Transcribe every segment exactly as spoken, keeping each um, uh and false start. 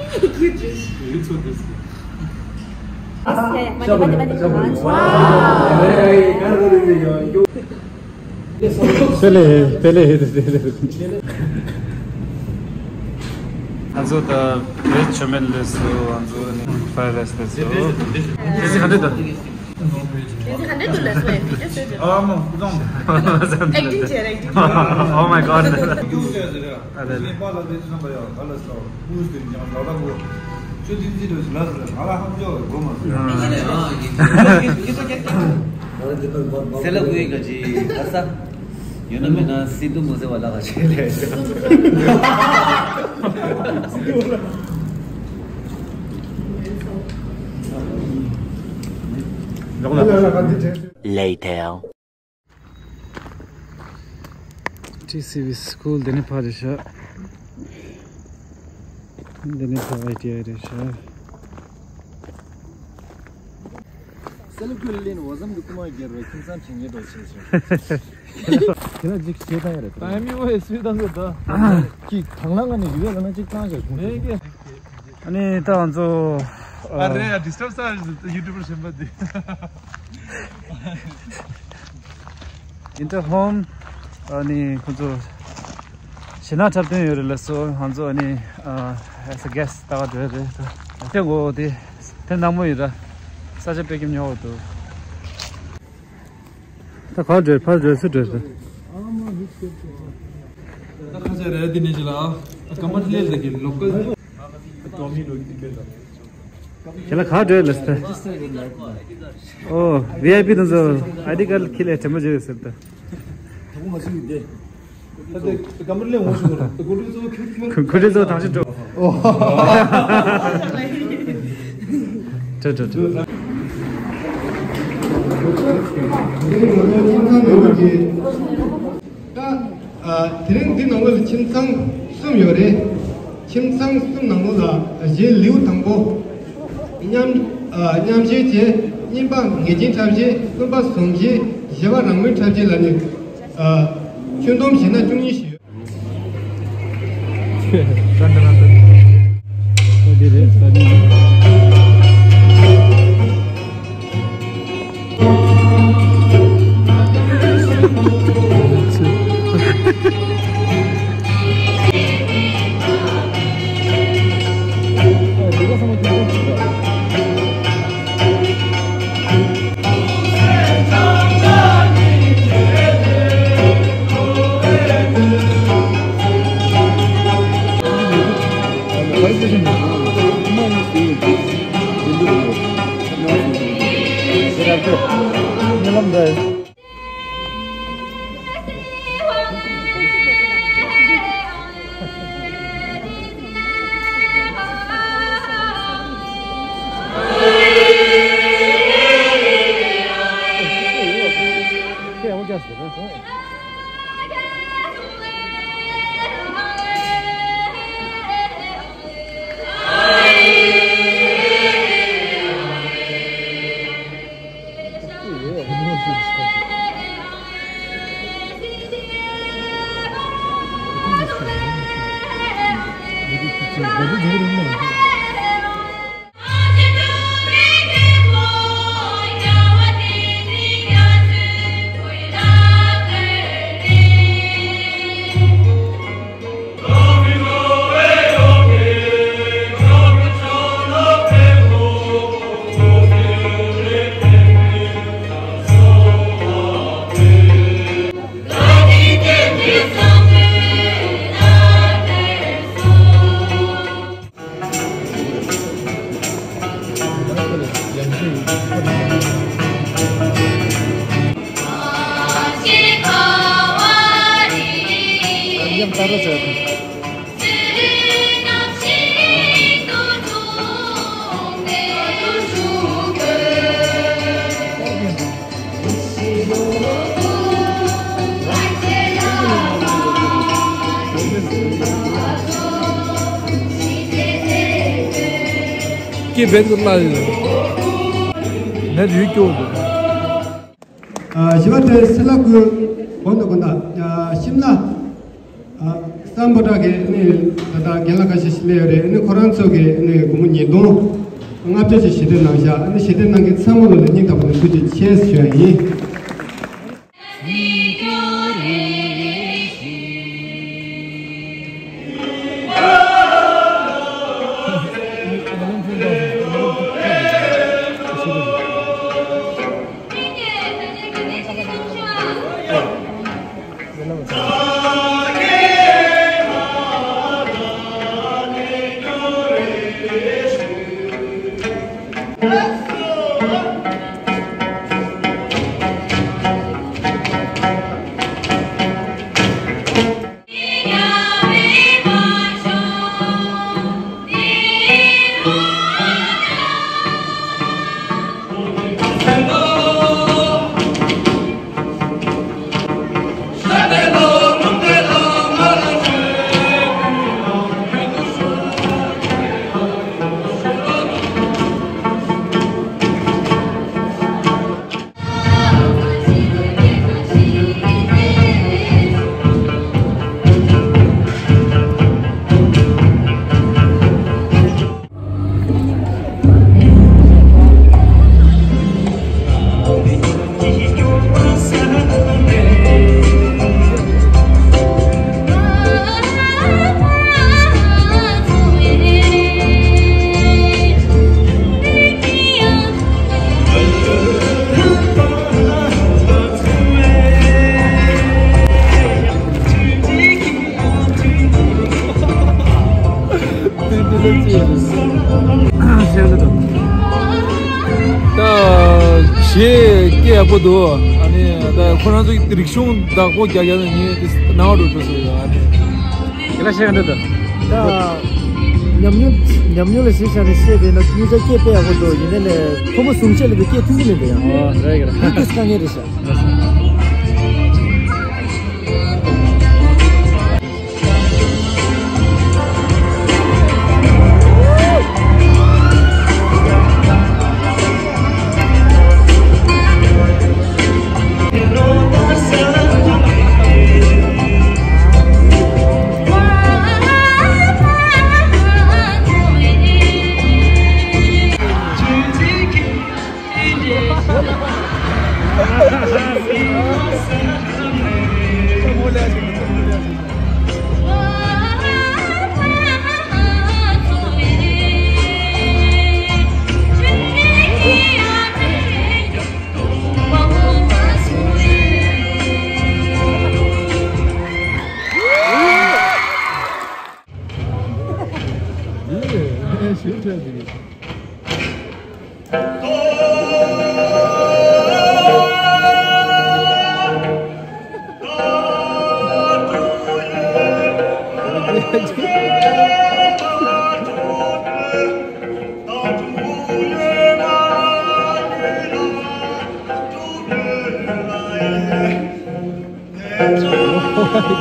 You too, this. पहले, पहले, पहले। ང་ཚོ་ད་བེད་ཆོ་མེད་ལས་སུ་ང་ཚོ་ནི་ཕ་རེ་སི་ཏེ་སུ། ཁྱེད་ཚོ་ག་འདྲ་འདུག་ཁྱེད་ཚོ་ག་འདྲ་འདུག་ལས་སུ་ཨེ་འདྲ་ཟེར་ཏེ། ཨ་མ་ཨེག་ཊིང་བྱས་རེད། ཨེག་ཊིང་། Oh my god. ཨ་ལས། སེ་ལ་ཀུའི་ག་ཅི་ག་ས་ཡོད་ན་མེད་ན་སི་ཏུ་མོ་ཟེར་བ་ལ་ག་ཅི་ལས། Later. ཊི་སི་ཝི་སི་ཀུལ་འདི་ནས་ཕར་རེད་ཤག་འདི་ནས་ཕར་ཨའི་ཊི་ཨའི་རེད་ཤག་སེ་ལ་ཀུའི་ལིན་འོ་ཟམ་གི་ཀུ་མ་རྒྱལ་བའི་ཁྱིམ་ཚང་བྱེད་ཉེ་འགྲོ་བྱེད་ཟེར། ཁྱེད་རང་ཅིག་བྱེད་སྟངས་ཡ་རེད་ད། ཨ་མི་འོ་ཨེ་སུའི་སྟངས་འགྲོ་ད། ཁྱི་དང་བླངས་ང་ནས་ཡུལ་ལ་ན་ཅིག་བཏང་བཞག་བྱུང་། མེད་ཀྱི། ཨ་ནི་ད་ང་ཚོ་ཨ་རེད་ཡ། ཌི་སི་ཊབ་ས་ཡུ་ཊུབ་པར་གཞན་པ་འདི། ཨིན་ཊར་ཧོམ། ཨ་ནི་ཁོ་ཚོ་ཞེ་ན་འཁྲབ་སྟོན་ཡོད་རེད་ལ་སོ། ང་ཚོ་ཨ་ནི་ཨ་ཨེ་སི་ཨེ་གེ་སི་ལྟ་ག་འགྲོ་ཡ་རེད་ད། དེ་འོ་དེ་དེ་ནག་མོ་ཡིན་ར། ས་ཆ་དཔེ་སྐྱིད་ཉོ་འོ་འདུག་ད་ག་འགྲོ་ཕར་འགྲོ་ཚུར་འགྲོ་ད། ད་ཁ་ཆེ་རེད་དེ་ནས་ཅི་ལ་ཨ་ཀམ་པ་ལས་ཟེར་གི་ལོ་ཀལ། ཁྱེད་ལ་ག་འགྲོ་ལ་སྟེ། ཨོ་ཝི་ཨའི་པི་དང་ཚོ་ཨའི་ཌི་ཀར་ཁྱེར་ལས་དྲན་པ་བརྗེད་ཟེར་ད། ད་གོ་མ་ཤི་ཡོད་དེ། ད་དེ་ཀམ་པ་ལས་འོང་ཤོག་ར། ད་གོ་ཁྲི་ཚོ་ཁྱོད་ཁྱོད། གོ་ཁྲི་ཚོ་ཐང་ཆེན་འགྲོ། ཨོ། ད་ཨ་དེ་རིང་འདི་ནང་ལོགས་ལ་ཁྱིམ་ཚང་གསུམ་ཡོད་རེད། ཁྱིམ་ཚང་གསུམ་ནང་ལོགས་ལ་གཞས་ལེའུ་དང་པོ། མཉམ་ཨ་མཉམ་གཞས་བྱས། གཉིས་པ་ངེས་ཅན་འཁྲབ་གཞས། གསུམ་པ་ཟུང་གཞས། བཞི་པ་རང་མོས་འཁྲབ་གཞས་ལ་ནི་ཨ་ཁྱོན་བསྡོམས་བྱས་ན་བཅུ་གཉིས་ཤིག་ཡོད། ཀྱེ་བེད་ཀུ་ལ་ཡོད། ནད་ཡོད་སྐྱོ་འདུག་ཨ་བཞི་པ་དེ་སི་ལ་ཀུ་གོ་འདུག་གོ་ན། ཨ་ཤིམ་ལ། ཨ་སམ་བྷོ་ཊ་གི་ནི་ད་ རྒན་ལགས་ཁ་ཤས་ཤིག་སླེབས་ཡོད་རེད། ཨ་ནི་ཁོ་རང་ཚོ་གིས་ཨ་ནི་སྒོར་མོ་ཉིས་སྟོང་ལྔ་བརྒྱ་ཅིག་ཞལ་འདེབས་གནང་བཞག་ཨ་ནི་ཞལ་འདེབས་གནང་མཁན་ཚང་མ་ལ་སྙིང་ཐག་པ་ནས་ཐུགས་རྗེ་ཆེ་ཞུ་ཡ་ཡིན། ད་གཞས་སྐད་ཡག་པོ་འདུག་ཨ་ནི་ད་ཁོ་རང་ཚོ་རིག་གཞུང་བདག་པོ་རྒྱག་རྒྱག་ན་ངས་དེ་སྣང་བ་འགྲོ་འགྲོ་སོང་ཡོད། ཨ་ནི་དེ་ལ་བཤད་ཡག་འདྲ་འདུག་ད་ཉམས་མྱོང་ཉམས་མྱོང་ལ་གཞི་བཞག་ནས་བཤད་པས་ན་གཉིས་ཆ་སྐད་དཔེ་ཡག་པོ་འདུག་ཡིན་ནའི་ལས་ཕོ་མོ་ཟུང་བཤད་ལ་དེ་སྐད་མཐུན་གྱི་མི་འདུག་ཡང་། ཨོ་རེད་གི་རེད། དེ་དཀའ་ངལ་རེད་ཤག་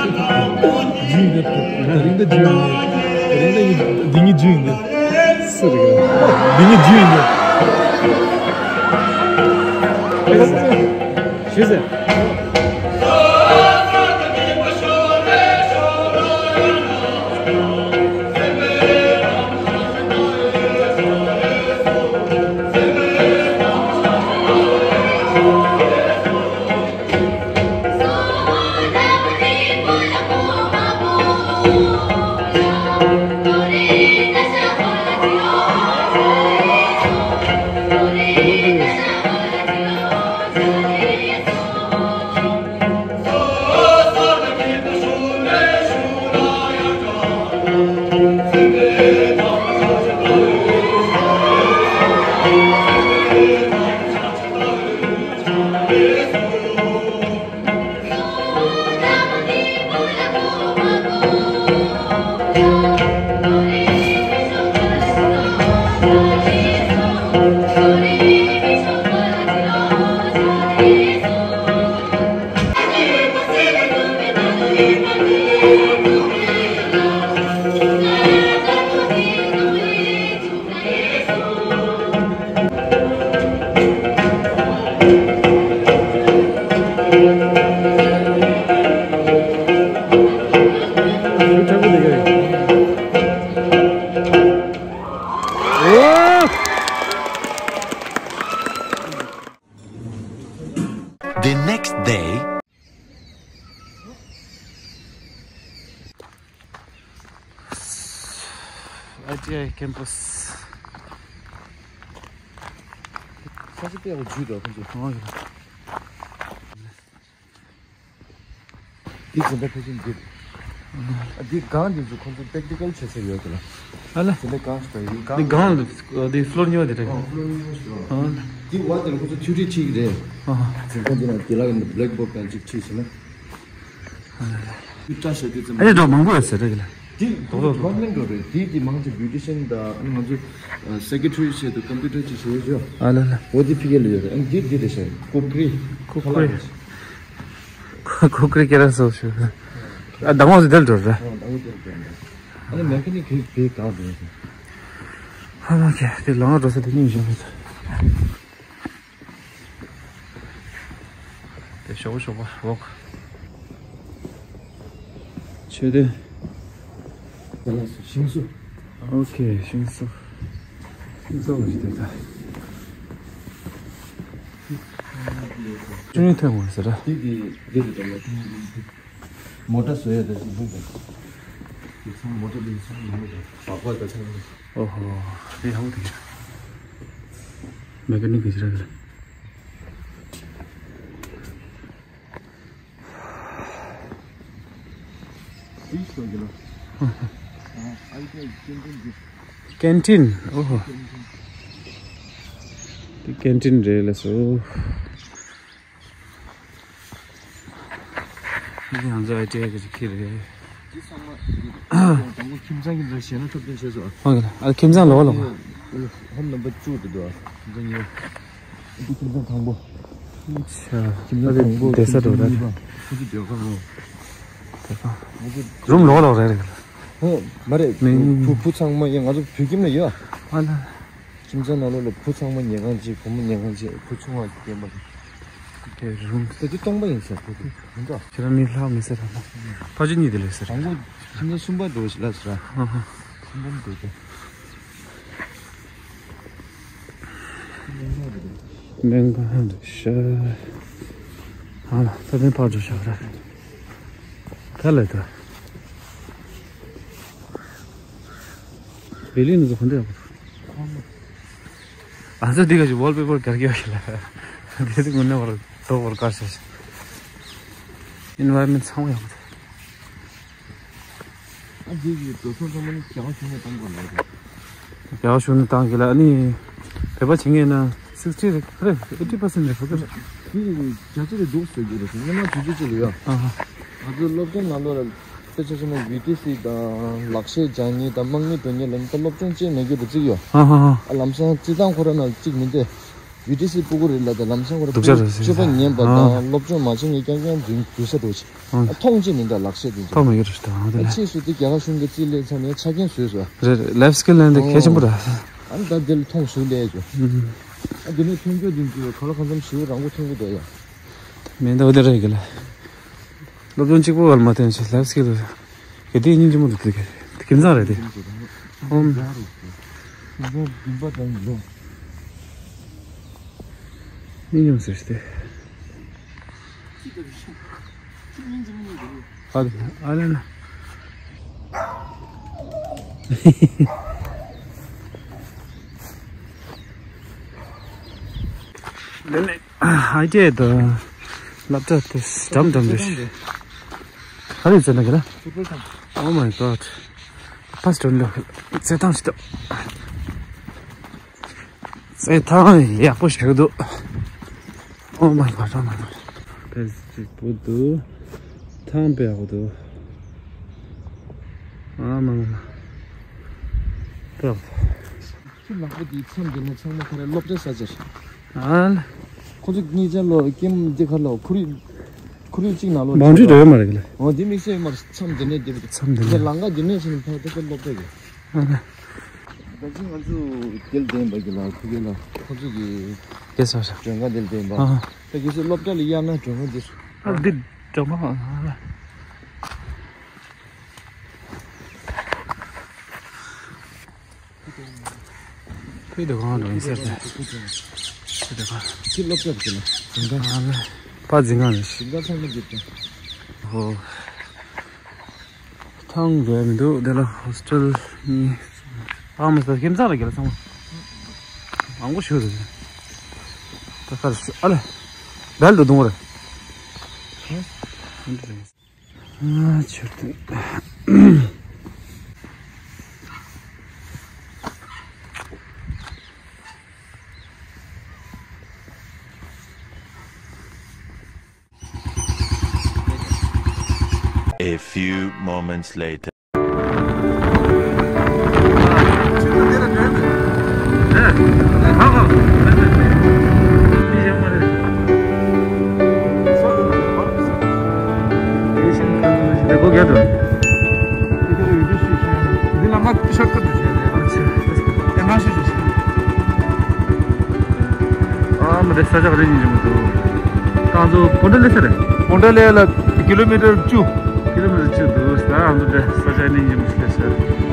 རྒྱུན་འདི། རིང་འདི་རྒྱུན་འདི། རིང་འདི་འདི་ཉིད་རྒྱུན་འདི། སུ་རེད། འདི་ཉིད་རྒྱུན་འདི། ཞུས་ཟེར། ཨའི་ཊི་ཨའི་ཁེམ་པ་སི། ཁ་ཆེ་དཔེ་ཡག་པོ་འཇུས་འདུག་ཁོང་ཚོ། ཨོ་ཡ། འདི་འཛིན་གྲྭ་ཕལ་ཆེར་འདི་རེད། ཨ་འདི་སྒང་འདི་ཚོ་ཁོང་ཚོ་པེག་ཊི་ཀལ་བྱེད་ས་ཡོད་ཀྱི་ལ། ཨ་ལ། འཛིན་གྲྭ་སྒང་ཞིག་དང་ཡིན་སྒང་། འདི་སྒང་ལ་འདི་ཕི་ལོར་ཉོ་དེ་རེད། ཨོ་ཕི་ལོར་ཉོ་ཞིག་རེད། ཨ་ལ། འདི་འོག་དེར་ཁོང་ཚོ་ཐིའོ་རི་ཁྲིད་ཀྱི་རེད། ཨ། འཛིན་གྲྭ་འདི་ལ་དེ་ལ་ཡིན་ན་བྷེ་ལེག་བོར་ཌི་དང་གཅིག་ཁྲིད་བྱས་ན། ཨ་ལ་ལ། འདི་བཀྲ་ཤིས་བདེ་ཙམ། ཨ་ནི་འགྲོ་མང་པོ་ཡོད་ཟེར་རེད་ལ། འདི་ཌི་པར་ཊི་མེན་ཊི་འགྲོ་རེད། འདི་འདི་མང་ཆེ་བྷིའུ་ཊི་ཤན་དང་ཨ་ནི་ང་ཚོ་སེ་ཀེ་ཊི་རི་ཆེད་དུ་ཀམ་པུ་ཊར་ཅིག་བྱེད་ཡོད་ཅོ། ཨ་ལ་ལ། འོ་འདི་ཕ་གི་ལ་ཡོད་རེད། ཨ་ནི་འདི་འདི་རེད་ཤག་ཀུ་ཀི་རི། ཀུ་ཀི་རི། ཁ་ལག་རེད། ཁོ་ཁོ་ཀི་རི་ཀེ་ར་སོ་ཞུ། ཨ་ཟླ་ངོ་ཟླ་འགྲོ་ར། ཨ་ཟླ་ངོ་ཟླ་འགྲོ་ར། ཨ་ནི་མེ་ཀ་ནིག་གི་བེ་ག་རེད། ཧ་མ་ཁེ་དེ་ལང་འགྲོ་ས་དེ་ནི་ཡོད་མེད། དེ་ཞོག་ཞོག་པ་འོག་ཆོས་དེ། ཤིང་བཟོ། ཨོ་ཁེ་ཤིང་བཟོ། ཤིང་བཟོ་བ་ཞིག་དེ་ད། ཅུང་ཐོན་དགོས་ཟེར་ར། དེ་དེ་དེ་དེ་དེ། མོ་ཊ་བཟོ་ཡ་དེ་ཚོ་འདུག་ག་དེ་ཚོ་མོ་ཊ་དེ་ཚོ་མང་པོ་དང་སྦག་སྦག་དང་ཚང་མ། ཨོ་ཧོ། དེ་ཡག་པོ་འདུག་མེ་ཀ་ནིག་གི་ཞིག་ར་གི་ར། དེ་ཞོག་གི་ལ། ཨ་ཨ་ཨི་ཀེན་ཊིན་གི། ཀེན་ཊིན། ཨོ་ཧོ། དེ་ཀེན་ཊིན་རེད་ལ་སོ། ང་ཚོ་ཨའི་ཊི་ཨའི་གི་ཁྱི་རེད། འདི་ཚང་མ་དང་པོ་ཁྱིམ་ཚང་གི་འདྲ་ཞེ་ན་ཐོབ་ཐང་ཆེ་སོ། ཨོ་ཁེ། ཨ་ཁྱིམ་ཚང་ལོགས་ལོགས། ཧོམ་ནམ་བར་བཅུ་དེ་འདུག་ཁྱིམ་ཚང་གཉིས། འདི་ཁྱིམ་ཚང་དང་པོ། ཁྱིམ་ཚང་དང་པོ། བསྡད་ས་འགྲོ་ར། ཁྱིམ་ཚང་གཉིས་པ། ཁོ་ཚོ་སྡོད་ཁང་རུམ་ལོགས་ལོགས་རེད་རེད། ཧོ་མ་རེད། མིན། བུ་བུ་ཚང་མ་ཡང་ང་ཚོ་བོད་ཁྱིམ་ལ་ཡོད། ཨ་ལ། ཁྱིམ་ཚང་ནང་ལོགས་ལ་བུ་ཚང་མ་ཉལ་ཁང་གཅིག་བུ་མོ་ཉལ་ཁང་གཅིག་བུ་ཆུང་བ་རྒན་པ། དེ་རུང་། དེ་དུས་སྟོང་པ་ཡིན་ཟེར་བུ་དེ་མི་འདུག་ཁྱེད་རང་མི་ལྷག་མི་ཟེར་ར། ཕ་ཆུ་གཉིས་དེ་ལས་ཟེར། དང་པོ་ཁྱིམ་ཚང་གསུམ་པ་འགྲོ་ཞིག་ལ་ཟེར། ཨ་ཧ། གསུམ་པ་འགྲོ་དེ། མེན་ག་ཧན་ཤ། ཨ་ལ་ད་དེ་ཕར་འགྲོ་ཤག་ར། ད་ལས་ད། བེ་ལིན་ནི་ཚོ་ག་འདྲ་ཡག་པོ་འདུག་ཨ་ཚོ་འདི་ག་ཞིག་ཝོལ་པེ་པར་རྒྱག་གི་ཡོད་ཤག་ལ། དེ་དུས་དངོས་གནས་པར་དོག་པར་དཀར་ཤག་ཤག་ཨེན་ཝའི་རོན་མེན་ཊི་ཚང་མ་ཡག་པོ་འདུག་ཨ་འདི་གི་འགྲོ་སོང་ཚང་མ་ནི་རྒྱ་གར་གཞུང་ནས་གཏོང་དགོས་ལ་རེད། རྒྱ་གར་གཞུང་ནས་བཏང་གི་ལ། ཨ་ནི་བོད་པ་བྱེད་མཁན་ན་སིག་སི་ཊི་རེད། ཨེ་ཊི་པར་སེན་ཊི་རེད། བོད་པ་རེད། དེ་གི་བརྒྱ་ཆ་རེ་འདུག་ཟེར་གྱི་རེད། སྔོན་མ་དུས་ཚོད་ཅིག་ལ་ཡོད། ཨ་ཧ། ང་ཚོ་སློབ་སྦྱོང་ནང་ལོགས་ལ་དཔེ་ཆ་བཞག་ན་བི་ཏི་སི་དང་ལག་ཤེས་སྦྱང་མཁན་དང་དམག་མི་འགྲོ་མཁན་ལ་ནི་ད་སློབ་སྦྱོང་བྱེད་མེད་རྒྱུ་རུ་བརྩི་གི་ཡོད། ཨ་ཧ་ཧ། ཨ་ལམ་སང་བརྩི་སྟངས་ཁོ་རང་ནང་གཅིག་མིན་ཏེ། བི་ཏི་སི་སྤུ་གུ་རེད་ལ་དང་ལམ་སང་ཁོ་རང་སྤྱོད་པ་ངན་པ་དང་སློབ་སྦྱོང་མ་བྱེད་མཁན་རྐྱང་རྐྱང་འཛིན་འཛུལ་ས་འགྲོ་ཆེ། ཨ་མཐོང་ཅི་མི་འདུག་ལག་ཤེས་དེ་ཚོ། མཐོང་མི་འདུག་ད་ཨ་དེ་ལ། ཕྱིས་སུ་དེ་རྒྱ་གར་གཞུང་གི་རྩིས་ལེན་ཚར་ནས་ཆ་རྐྱེན་བཟོས་སོ། རེད་རེད། ལའིཕ་སི་ཀིལ་ལེན་དེ་གལ་ཆེན་པོ་རེད། ཨ་ནི་ད་དེ་ལ་མཐོང་ཞུ་ལས་ཅོ། ཨ་དེ་ནས་ཐོན་རྒྱུ་དེ་ཚོ་ག་ལ་གང་འཚམ་ཞུ་རང་མགོ་ཐོན་གི་འདུག་ཡ། མེད་འདུག་དེ་རེད་གི་ལ། སློབ་སྦྱོང་གཅིག་པོ་བར་མ་ཐོན་ཞིག་ལའིཕ་སི་ཀིལ་གི་དེ་སྙིང་རྗེ་མོ་འདུག་དེ་གི་ཁྱིམ་ཚང་རེད་དེ། ཨོམ། སྙིང་རྗེ་མོ་ཟེར་ཞིག་དེ། ཨ་ལེ་ན། ལེ་ནེ་ཨའི་ཊི་ཨའི་དང་སློབ་གྲྭ་དེ་འགྲམ་འགྲམ་རེད། ག་རེ་ཟེར་ན་གི་ན། Oh my god. ཕ་སི་ཊོན་ལ་རྩེད་ཐང་ཞིག་འདུག་རྩེད་ཐང་ཡག་པོ་ཞིག་འདུག Oh my god, oh my god. དཔེ་སྐྱིད་པོ་འདུག་ཐང་དཔེ་ཡག་པོ་འདུག་ཨ་མ་མ་མ། དཔེ་ཡག་པོ་འདུག་ཁྱི་ནག་པོ་འདིའི་མཚམས་འདི་ནས་ཚང་མ་ཁོ་རའི་སློབ་གྲྭའི་ས་ཆར། ཨ་ལ། ཁོ་ཚོ་གཉིས་ཆ་ལོ་ཀེམ་འདི་ཁ་ལོ་ཁོར་ཡུག་ཁོར་ཡུག་གཅིག་ནང་ལོ་བང་ཁྲི་འགྲོ་ཡོད་མ་རེད་གི་ལ། འོ་འདི་དམིགས་བསལ་ཡོད་མ་རེད། མཚམས་འདི་ནས་འདི་བར་མཚམས་འདི་ནས་ལང་ཀ་འདི་ནས་ཕྱིན་ཕར་དེ་ཚོ་སློབ་གྲྭ་གི། ཨ་ལ། ད་ཅི་ང་ཚོ་དེ་ལ་བསྡད་པ་གི་ལ་ཁུ་གེ་ལ་ཁོ་ཚོ་གི་གེ་སར་ཧའུ་སི། མགྲོན་ཁང་དེ་ལ་བསྡད་པ། ཨ་ཧ། ད་གེ་སར་སློབ་གྲྭ་ལ་གཡར་ན་མགྲོན་ཁང་འདི། ཨ་འདི་མགྲོན་ཁང་ཨ་ལ། ཕུད་དུ་གང་རུང་ཟེར་ཏེ། ཕུད་དུ་གང་། ཅི་སློབ་གྲྭ་རེད་ལ། འཛིན་གྲྭ། ཨ་ལེ། ཕ་འཛིན་གྲྭ་རེད། འཛིན་གྲྭ་ཚང་མ་འགྲིག་ཏེ། ཧོ། ཐང་རྒྱལ་མི་འདུག་དེ་ལ་ཧོ་སི་ཊེལ་གཉིས། ཨ་མ་ས་ཁྱིམ་ཚང་ལ་རྒྱལ་ཚང་མ། ཨང་གོ་ཤོད་རེད། ད་ཁར་ཤོད་ཨ་ལེ། བལ་དུ་གདོང་རེད། ཨ་ཆོད་དུ། A few moments later. ཨ་མ་དེ་ས་ཆ་ག་རེ་ཡིན་གྱི་མི་འདུག་ད་ང་ཚོ་པོན་ཏྲ་ལེ་ས་རེད། པོན་ཏྲ་ལེ་ལ་ཀི་ལོ་མི་ཊར་བཅུ། ཀི་ལོ་མི་ཊར་བཅུ་འདུག་ད་ང་ཚོ་དེ་ས་ཆ་ནས་ཡིན་གྱི་མི་ཤེས་ས།